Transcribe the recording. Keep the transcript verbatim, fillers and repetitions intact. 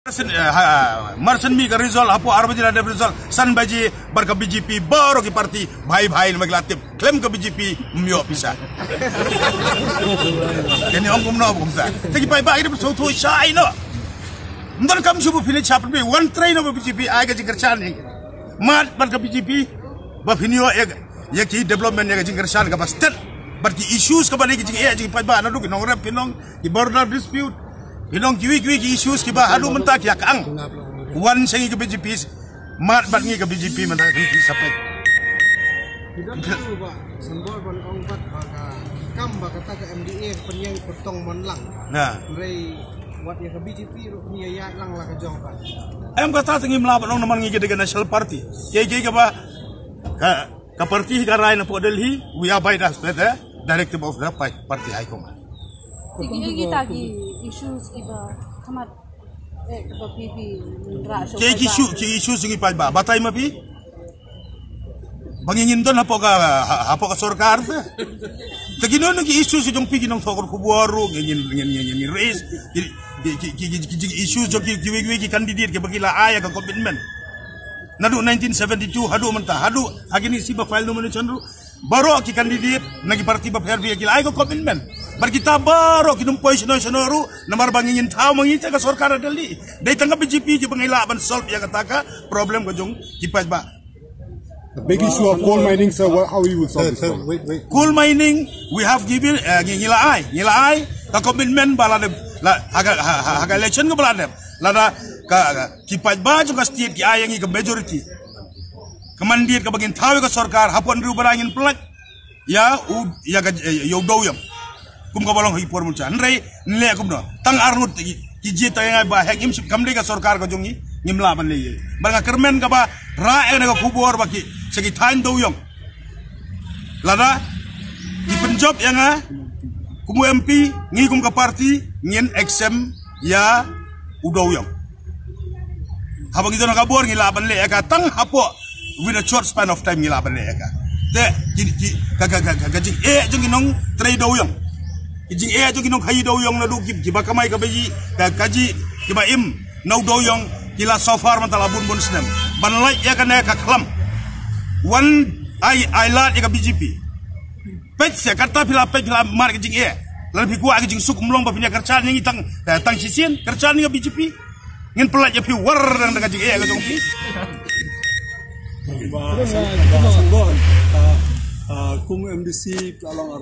Sin, eh, ha, mar shen mi ka result, hapoh ar baje la dep result, san baje, bad ka B J P baroh ki party bhai bhai namar ki la tip khlem ka B J P ym ïoh pisa. Kane ong kumno kumta. Te ki paidbah ki dep sngewthuh shai noh. Ym don kam shuh ba phin ïa shah pynbeit, wan trei noh ba B J P ai ka jingkyrshan ïa ngi. Mad bad ka B J P ba phin ïoh ïa, ïa ki development, ïa ka jingkyrshan kaba stet. Bad ki issues kaba dei ki jingeh jong ki paidbah, naduh ki nongrep, ki nong, ki border dispute, ki nong kiwei kiwei ki issues kiba haduh mynta ki ïa ka ang. Wan sha ngi ka B J P, mad bad ngi ka B J P mynta ka B J P sa peit. Ki don shuh ba symbol ban ong pat ba ka kam ba kata ka M D A ka pynïeng pynthong mon lang. Na. Hynrei wat ïa ka B J P ruh pynïaid lang la ka jong ka. Em kata te ngim lah ban ong namar ngi ka dei ka National Party. Kiei kiei kaba ka, ka party ka rai napoh Delhi, we abide as per the directive of the pi-, party high command. Ki, ki, kita ki issues kiba khmat, eh, kiba phi phi rah shuh. Ki, ki issue, ki issues ngi paidbah. Batai ma phi? Ba ngi ngin don hapoh ka, ha-, hapoh ka sorkar te. Te kino kino ki issues jong phi ki nongthoh khubor ruh ngin, ngin, ngin, ngin, ngin raise. Ki, ki, ki, ki, ki, ki issues jong ki, kiwei kiwei ki candidate kiba ki la ai ïa ka commitment. Naduh nineteen seventy-two haduh mynta, haduh ha kine shi ba file nomination ruh. Baroh ki candidate na ki party bapher bapher ki la ai ka commitment. Bad kita baroh kim poi shano shano ruh, namar ba ngi ngin thaw ma ngi te ka sorkar Delhi. Dei tang ka B J P kiba ngi lah ban solve ïa kata ka problem ka jong ki paidbah. The big issue of coal mining, sir, what, how you will solve this problem? Wait, wait. Coal mining, we have given, eh, ngi, ngi la ai, ngi la ai ka commitment ba la dep, la, ha ka, ha, ha, ha ka election kaba la dep. Lada ka, ka, ki paidbah jong ka state ki ai ïa ngi ka majority. Ka mandate kaba ngin thaw ïa ka sorkar, hapoh hynriew barai ngin pynlait ïa u, ïa ka, ïa u dewïong. Kum kaba long ha ki por mynta. Hynrei ngi leh kumno? Tang arngut ki, ki jied tang ïa ngi ba heh, ngim shym, kam dei ka sorkar ka jong ngi, ngim lah ban leh ei ei. Bad nga kyrmen kaba rah ïa kane ka khubor ba ki, sha ki thaiñ dewïong. Lada ki pynjop ïa nga kum u M P, ngi kum ka party ngin exempt ïa u dewïong. Haba ngi don ha ka bor ngi lah ban leh ïa ka tang hapoh, within a short span of time ngi lah ban leh ïa ka. Te ki, ki, ka, ka, ka, ka, ka jingeh jong ki nongtrei dewïong, ki jingeh jong ki nongkhaïi dewïong naduh ki, kiba kamai kaba ïoh ka, ka jingim kiba im na u dewïong ki la suffer mynta la bun bun snem. Ban lait ïa kane ka khlam, wan ai, ai lad ïa ka B J P. Peit se, kata phi la peit, phi la mad ka jingeh. Lada phi kwah ka jingsuk, ym long ba phin ïa kyrshan ïa ngi tang, eh, tang shisien, kyrshan ïa ngi ka B J P. Ngin pynlait ïa phi war dang da ka jingeh ka jong phi. Ba, ba, ba, ah, ah, kum M D C ka long